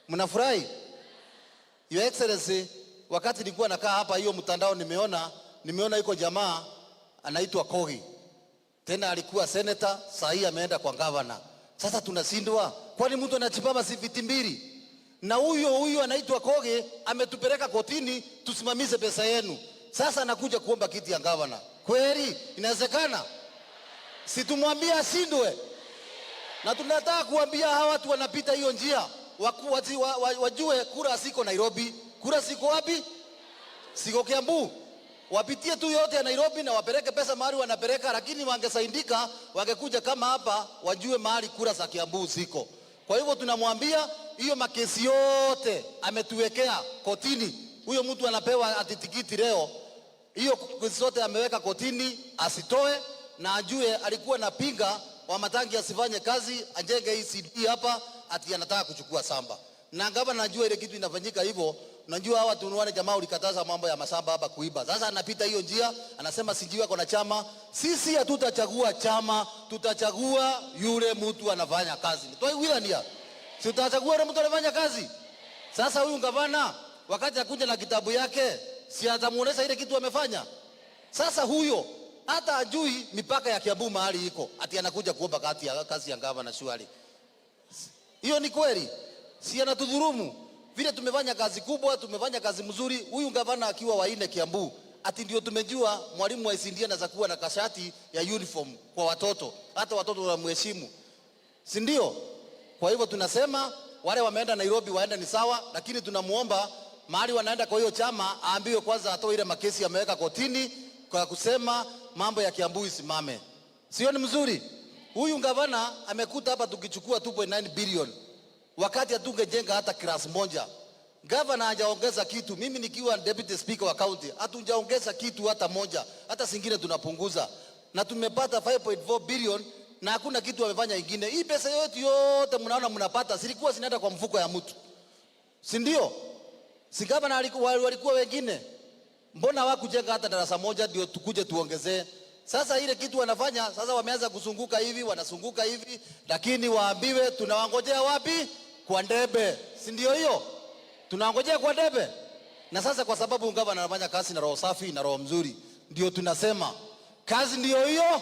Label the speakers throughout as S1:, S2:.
S1: Mnafurahi? Your Excellency, wakati nilikuwa nakaa hapa hiyo mtandao nimeona iko jamaa anaitwa Kogi. Tena alikuwa senator, saa hii ameenda kwa governor. Sasa tunashindwa, kwani mtu anachipama si viti mbili? Na huyo huyo anaitwa Kogi ametupeleka kotini tusimamize pesa yenu. Sasa anakuja kuomba kiti ya governor. Kweli inawezekana? Si tumwambie ashindwe? Na tunataka kuambia hawa watu wanapita hiyo njia wajue kura siko Nairobi, kura siko wapi? Siko Kiambu. Wapitie tu yote ya Nairobi na wapeleke pesa mahali wanapeleka, lakini wangesaidika, wangekuja kama hapa, wajue mahali kura za Kiambu ziko. Kwa hivyo tunamwambia hiyo makesi yote ametuwekea kotini, huyo mtu anapewa ati tikiti leo, hiyo kesi zote ameweka kotini, asitoe na ajue alikuwa napinga Wamatangi asifanye kazi, ajenge hii CD hapa, ati anataka kuchukua samba. Na gavana najua ile kitu inafanyika hivyo. Unajua hawa tu wale jamaa ulikataza mambo ya masamba hapa kuiba. Sasa anapita hiyo njia, anasema sijui ako na chama. Sisi hatutachagua chama, tutachagua yule mtu anafanya kazi. Twaiguithania. Si tutachagua yule mtu anafanya kazi. Sasa huyu gavana wakati akuja na kitabu yake, si atamuonesha ile kitu amefanya? Sasa huyo hata ajui mipaka ya Kiambu mahali iko, ati anakuja kuomba kazi ya gavana shwari. Hiyo ni kweli? Si anatudhulumu? Vile tumefanya kazi kubwa, tumefanya kazi mzuri. Huyu gavana akiwa wa nne Kiambu, ati ndio tumejua mwalimu wa ECD anaweza kuwa na kashati ya uniform kwa watoto, hata watoto wanamheshimu, si ndio? Kwa hivyo tunasema wale wameenda Nairobi waende ni sawa, lakini tunamuomba mahali wanaenda kwa hiyo chama aambiwe kwanza atoe ile makesi ameweka kotini kwa kusema mambo ya Kiambu isimame. Sio ni mzuri? Huyu gavana amekuta hapa tukichukua 2.9 billion wakati hatungejenga hata class moja. Gavana hajaongeza kitu. Mimi nikiwa deputy speaker wa county hatujaongeza kitu hata moja, hata singine tunapunguza, na tumepata 5.4 billion na hakuna kitu wamefanya ingine. Hii pesa yote yote mnaona mnapata zilikuwa zinaenda kwa mfuko ya mtu, si ndio? Si gavana walikuwa wengine, mbona hawakujenga hata darasa moja ndio tukuje tuongezee? Sasa ile kitu wanafanya sasa, wameanza kuzunguka hivi, wanazunguka hivi, lakini waambiwe tunawangojea wapi? Kwa debe, si ndio hiyo? Tunawangojea kwa debe. Na sasa kwa sababu gavana anafanya kazi na roho safi na roho mzuri, ndio tunasema kazi ndio hiyo,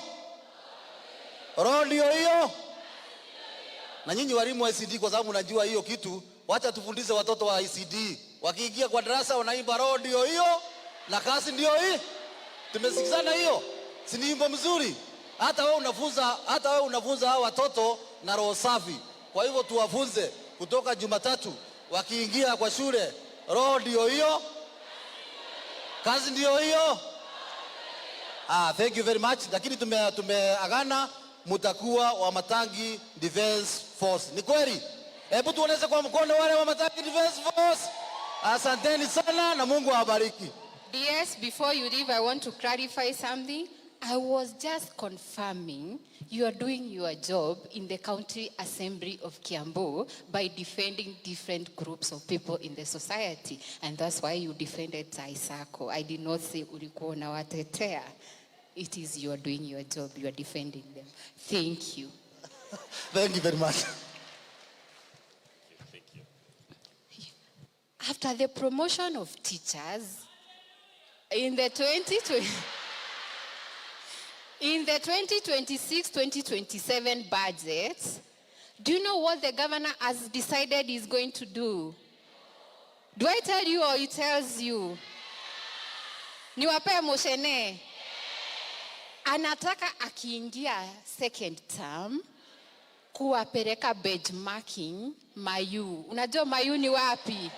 S1: roho ndio hiyo. Na nyinyi walimu wa ECD, kwa sababu najua hiyo kitu, wacha tufundishe watoto wa ECD, wakiingia kwa darasa wanaimba roho ndio hiyo na kazi ndio hii. Tumesikizana hiyo, si ni wimbo mzuri? Hata wewe unafunza hao watoto na roho safi. Kwa hivyo tuwafunze kutoka Jumatatu wakiingia kwa shule, roho ndio hiyo, kazi ndio hiyo. Ah, thank you very much. Lakini tumeagana mutakuwa Wamatangi Defense Force. Ni kweli? Hebu tuoneze kwa mkono wale Wamatangi Defense Force. Asanteni sana na Mungu awabariki.
S2: DS, before you leave, I want to clarify something. I was just confirming you are doing your job in the County Assembly of Kiambu by defending different groups of people in the society. And that's why you defended Taisako. I did not say ulikuwa unawatetea. It is you are doing your job, you are defending them. Thank you.
S1: Thank you very much.
S3: Thank you.
S2: After the promotion of teachers in the 2020 in the 2026-2027 budget, do you know what the governor has decided he's going to do? Do I tell you or he tells you? Niwapee moshene. Anataka akiingia second term kuwapeleka benchmarking Mayu. Unajua Mayu ni wapi?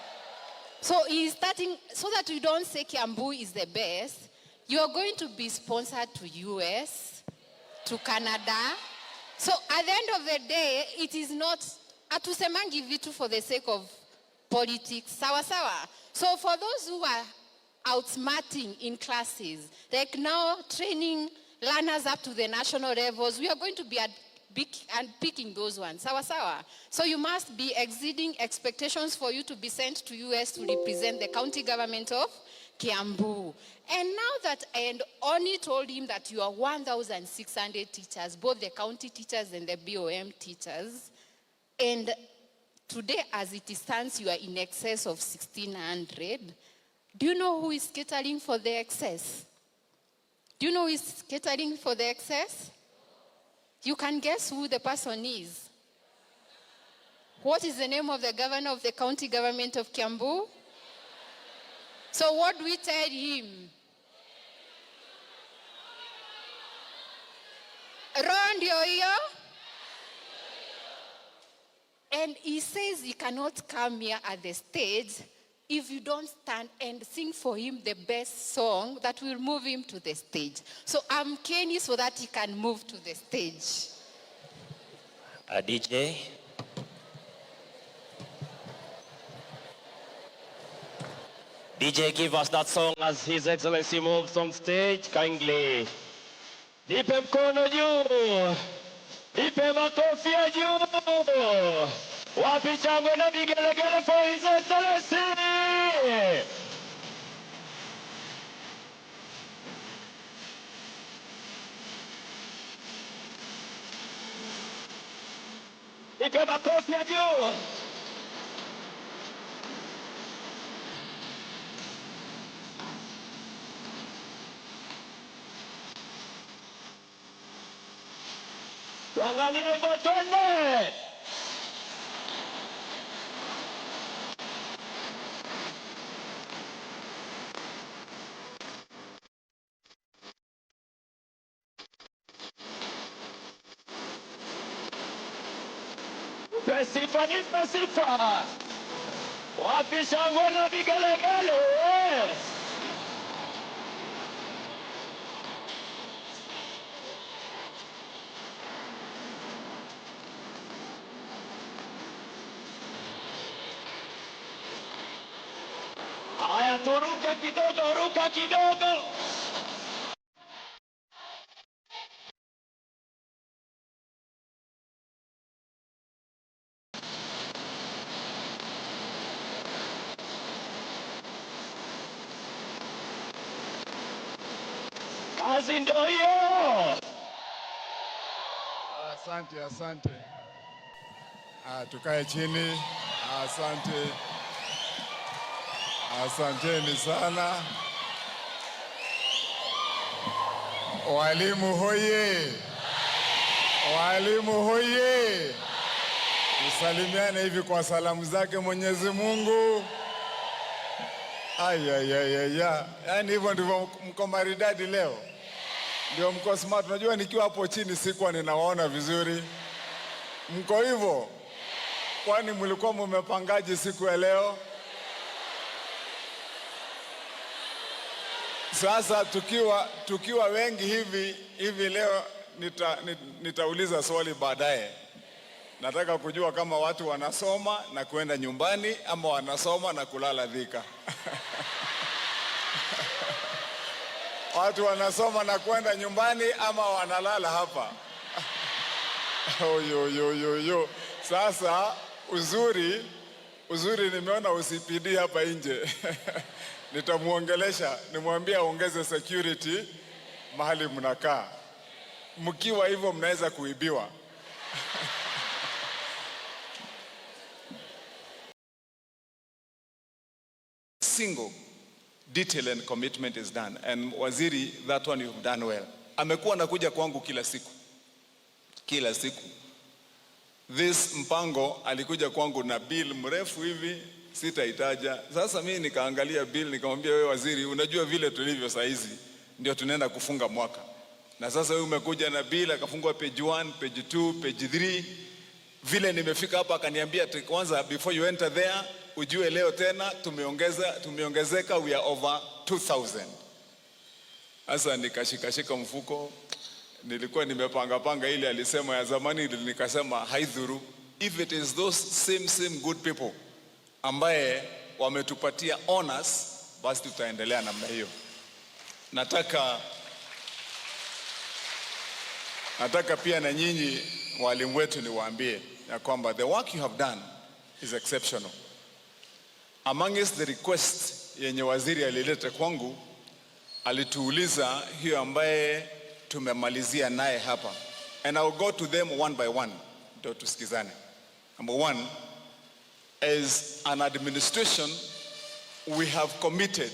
S2: So he is starting, so that you don't say Kiambu is the best, you are going to be sponsored to US, to Canada. So at the end of the day, it is not, hatusemangi vitu for the sake of politics, sawa sawa. So for those who are outsmarting in classes, like now training learners up to the national levels, we are going to be at big and picking those ones. Sawa sawa. So you must be exceeding expectations for you to be sent to US to represent the county government of Kiambu. And now that, and Oni told him that you are 1,600 teachers, both the county teachers and the BOM teachers, and Today, as it stands, you are in excess of 1,600. Do you know who is catering for the excess? Do you know who is catering for the excess? You can guess who the person is. What is the name of the governor of the county government of Kiambu? So what do we tell him? Roho ndio hiyo. And he says he cannot come here at the stage if you don't stand and sing for him the best song that will move him to the stage. So I'm Kenny so that he can move to the stage.
S3: DJ. DJ, give us that song as His Excellency moves on stage kindly. Nipe mkono juu, nipe makofi ya juu. Wapi shangwe na vigelegele for His Excellency? Nipe makofi ya juu. Tuangalie hivyo, twende. Nipe sifa, nipe sifa. Wapi shangwe na vigelegele? Haya, turuke kidogo, ruka kidogo. Kazi ndio hiyo.
S4: Asante, asante. Tukae chini. Asante. Asanteni sana. Walimu hoye! Walimu hoye! Tusalimiane hivi kwa salamu zake Mwenyezi Mungu. Ayayayaya, yaani hivyo ndivyo mko maridadi leo, ndio mko smart. Unajua nikiwa hapo chini sikuwa ninawaona vizuri. Mko hivyo? Kwani mlikuwa mumepangaje siku ya leo? Sasa tukiwa wengi hivi hivi leo nitauliza swali baadaye. Nataka kujua kama watu wanasoma na kuenda nyumbani ama wanasoma na kulala Thika. Watu wanasoma na kwenda nyumbani ama wanalala hapa. Oyo, yo, yo, yo. Sasa uzuri nimeona OCPD hapa nje. Nitamuongelesha, nimwambie aongeze security mahali mnakaa. Mkiwa hivyo mnaweza kuibiwa. Single detail and commitment is done. And Waziri, that one you've done well. Amekuwa anakuja kwangu kila siku. Kila siku. This mpango alikuja kwangu na bill mrefu hivi, sitaitaja. Sasa mimi nikaangalia bill nikamwambia, wewe waziri, unajua vile tulivyo saa hizi ndio tunaenda kufunga mwaka. Na sasa wewe umekuja na bill akafungua page 1, page 2, page 3. Vile nimefika hapa akaniambia kwanza before you enter there ujue leo tena tumeongezeka, we are over 2000. Sasa nikashikashika mfuko, nilikuwa nimepanga panga ile alisema ya zamani, nikasema haidhuru, if it is those same good people ambaye wametupatia honors, basi tutaendelea namna hiyo. Nataka pia na nyinyi walimu wetu niwaambie ya kwamba the work you have done is exceptional. Amongst the request yenye waziri alileta kwangu, alituuliza hiyo ambaye tumemalizia naye hapa, and I will go to them one by one ndio tusikizane. Number one, As an administration, we have committed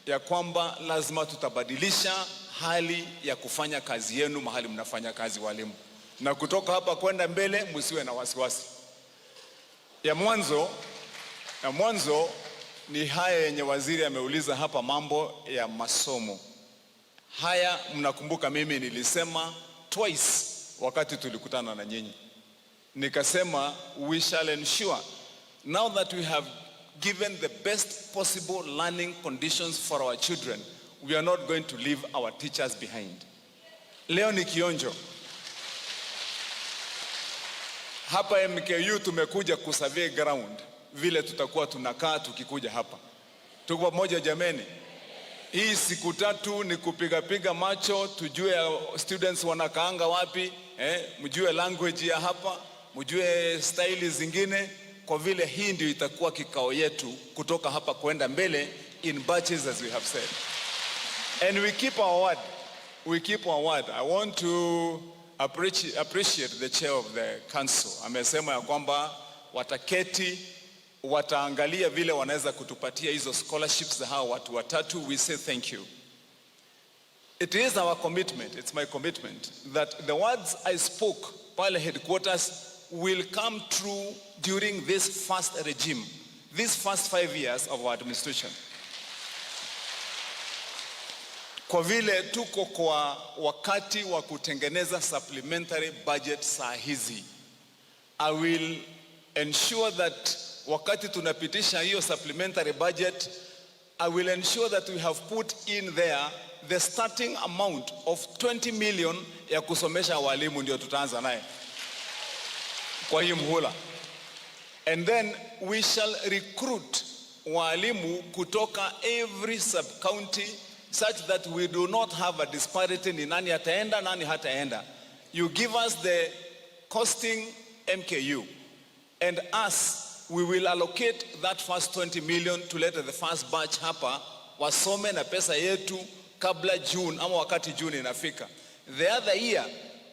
S4: ya kwamba lazima tutabadilisha hali ya kufanya kazi yenu mahali mnafanya kazi walimu, na kutoka hapa kwenda mbele msiwe na wasiwasi. Ya mwanzo ni haya yenye waziri ameuliza hapa, mambo ya masomo haya. Mnakumbuka mimi nilisema twice wakati tulikutana na nyinyi, nikasema we shall ensure, now that we have given the best possible learning conditions for our children, we are not going to leave our teachers behind. Leo ni kionjo hapa MKU, tumekuja kusurvey ground vile tutakuwa tunakaa tukikuja hapa. Tuko pamoja jameni? Hii siku 3 ni kupigapiga macho tujue students wanakaanga wapi, mjue language ya hapa, mjue staili zingine, kwa vile hii ndio itakuwa kikao yetu kutoka hapa kwenda mbele in batches, as we have said. And we keep our word. We keep our word. I want to appreciate the chair of the council. Amesema ya kwamba wataketi, wataangalia vile wanaweza kutupatia hizo scholarships za hawa watu watatu. We say thank you. It is our commitment, it's my commitment, that the words I spoke pale headquarters will come true during this first regime, this first 5 years of our administration. Kwa vile tuko kwa wakati wa kutengeneza supplementary budget saa hizi, I will ensure that wakati tunapitisha hiyo supplementary budget, I will ensure that we have put in there the starting amount of 20 million ya kusomesha walimu, ndio tutaanza naye kwa hii mhula. And then we shall recruit walimu kutoka every sub county such that we do not have a disparity ni nani ataenda, nani hataenda. You give us the costing, MKU, and us, we will allocate that first 20 million to let the first batch hapa wasome na pesa yetu kabla June ama wakati June inafika. The other year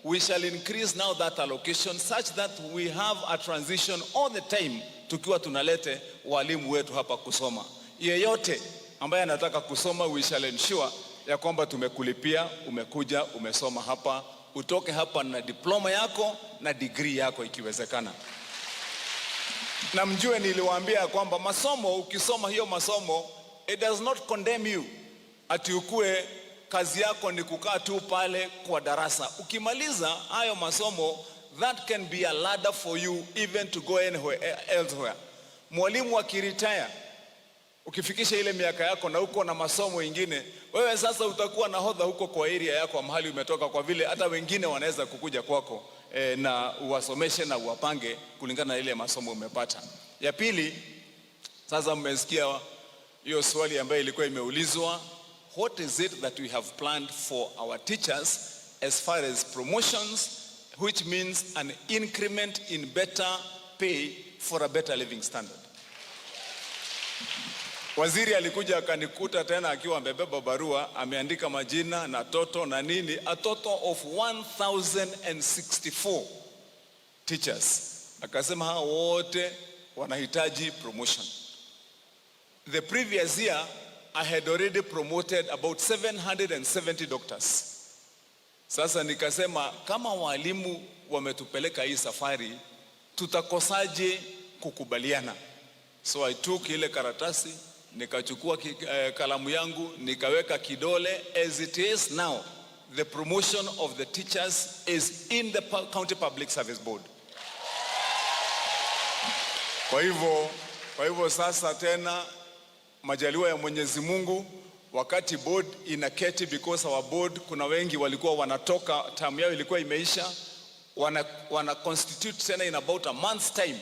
S4: we shall increase now that allocation such that we have a transition all the time tukiwa tunalete walimu wetu hapa kusoma. Yeyote ambaye anataka kusoma, we shall ensure ya kwamba tumekulipia, umekuja umesoma hapa, utoke hapa na diploma yako na degree yako ikiwezekana. Na mjue niliwaambia kwamba masomo, ukisoma hiyo masomo, it does not condemn you ati ukue kazi yako ni kukaa tu pale kwa darasa. Ukimaliza hayo masomo, that can be a ladder for you even to go anywhere elsewhere. Mwalimu akiretire, ukifikisha ile miaka yako na uko na masomo ingine, wewe sasa utakuwa nahodha huko kwa area yako mahali umetoka, kwa vile hata wengine wanaweza kukuja kwako na uwasomeshe na uwapange kulingana na ile masomo umepata. Ya pili, sasa mmesikia hiyo swali ambayo ilikuwa imeulizwa, what is it that we have planned for our teachers as far as promotions, which means an increment in better pay for a better living standard. Waziri alikuja akanikuta tena akiwa amebeba barua, ameandika majina na total na nini, a total of 1064 teachers. Akasema hao wote wanahitaji promotion. The previous year I had already promoted about 770 doctors. Sasa nikasema kama walimu wametupeleka hii safari, tutakosaje kukubaliana? So I took ile karatasi, nikachukua kalamu yangu, nikaweka kidole. As it is now, the promotion of the teachers is in the County Public Service Board. Kwa hivyo sasa tena majaliwa ya Mwenyezi Mungu, wakati board inaketi, because our board kuna wengi walikuwa wanatoka, term yao ilikuwa imeisha, wana constitute tena in about a month's time.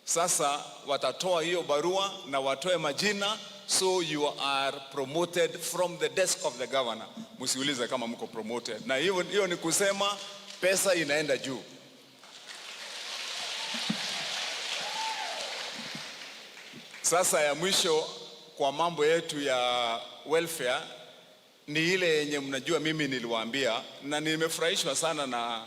S4: Sasa watatoa hiyo barua na watoe majina, so you are promoted from the desk of the governor. Msiulize kama mko promoted, na hiyo ni kusema pesa inaenda juu. Sasa ya mwisho kwa mambo yetu ya welfare ni ile yenye mnajua mimi niliwaambia, na nimefurahishwa sana na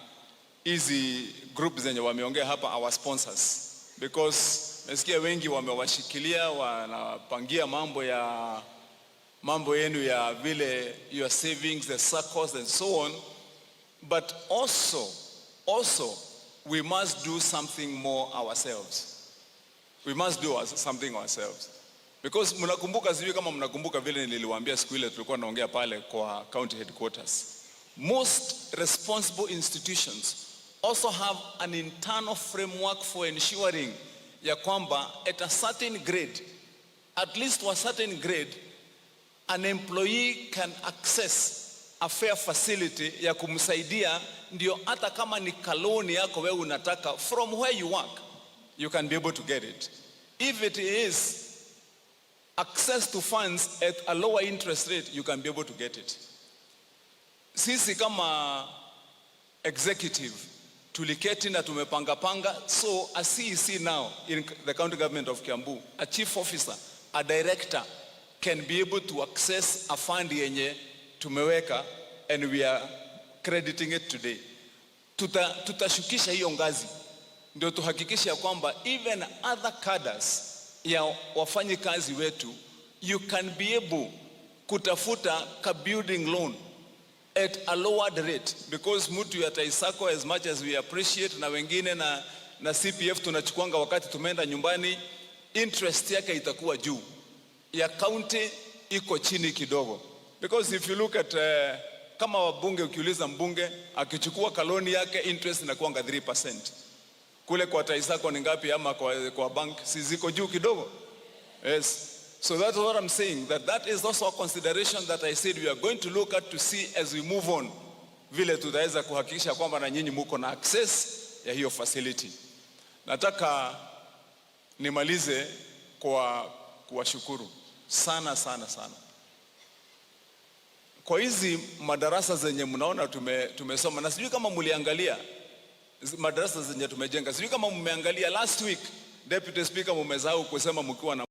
S4: hizi group zenye wameongea hapa, our sponsors, because Nasikia wengi wamewashikilia, wanapangia mambo yenu ya vile your savings, the SACCOs and so on. But also we must do something more ourselves. We must do something ourselves. Because mnakumbuka, sijui kama mnakumbuka vile niliwaambia siku ile tulikuwa naongea pale kwa county headquarters. Most responsible institutions also have an internal framework for ensuring ya kwamba at a certain grade, at least to a certain grade, an employee can access a fair facility ya kumsaidia, ndio hata kama ni kaloan yako wewe unataka from where you work, you can be able to get it. If it is access to funds at a lower interest rate, you can be able to get it. Sisi kama executive tuliketi na tumepanga panga, so a CEC now in the county government of Kiambu, a chief officer, a director can be able to access a fund yenye tumeweka and we are crediting it today. Tutashukisha hiyo ngazi ndio tuhakikishe ya kwamba even other cadres ya wafanyikazi wetu, you can be able kutafuta ka building loan at a lowered rate, because mtu ya Tai Sacco, as much as we appreciate, na wengine na CPF tunachukuanga wakati tumeenda nyumbani, interest yake itakuwa juu, ya county iko chini kidogo, because if you look at kama wabunge, ukiuliza mbunge akichukua kaloan yake, interest inakuanga 3%. Kule kwa Tai Sacco ni ngapi? Ama kwa bank si ziko juu kidogo? Yes. So that's what I'm saying, that that is also a consideration that I said we are going to look at to see as we move on vile tutaweza kuhakikisha kwamba na nyinyi muko na access ya hiyo facility. Nataka nimalize kwa kuwashukuru sana sana sana kwa hizi madarasa zenye mnaona tumesoma, na sijui kama mliangalia madarasa zenye tumejenga, sijui kama mmeangalia last week. Deputy Speaker, mumesahau kusema mkiwa na